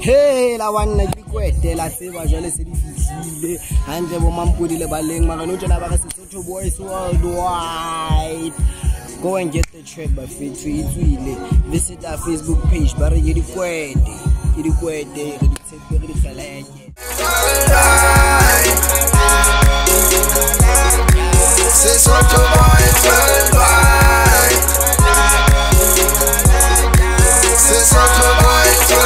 He la wanna ke dikwete la tseba jwale se di fihlile hantle bo mampodi le baleng mara no tjena ba re Sesotho Boys Worldwide. Go and get the track bafethu, e tswile. Visit our Facebook page, ba re ke dikwete, ke dikwete, re di tshepe, re di kgeleke. Sesotho Boys Worldwide. Sesotho Boys.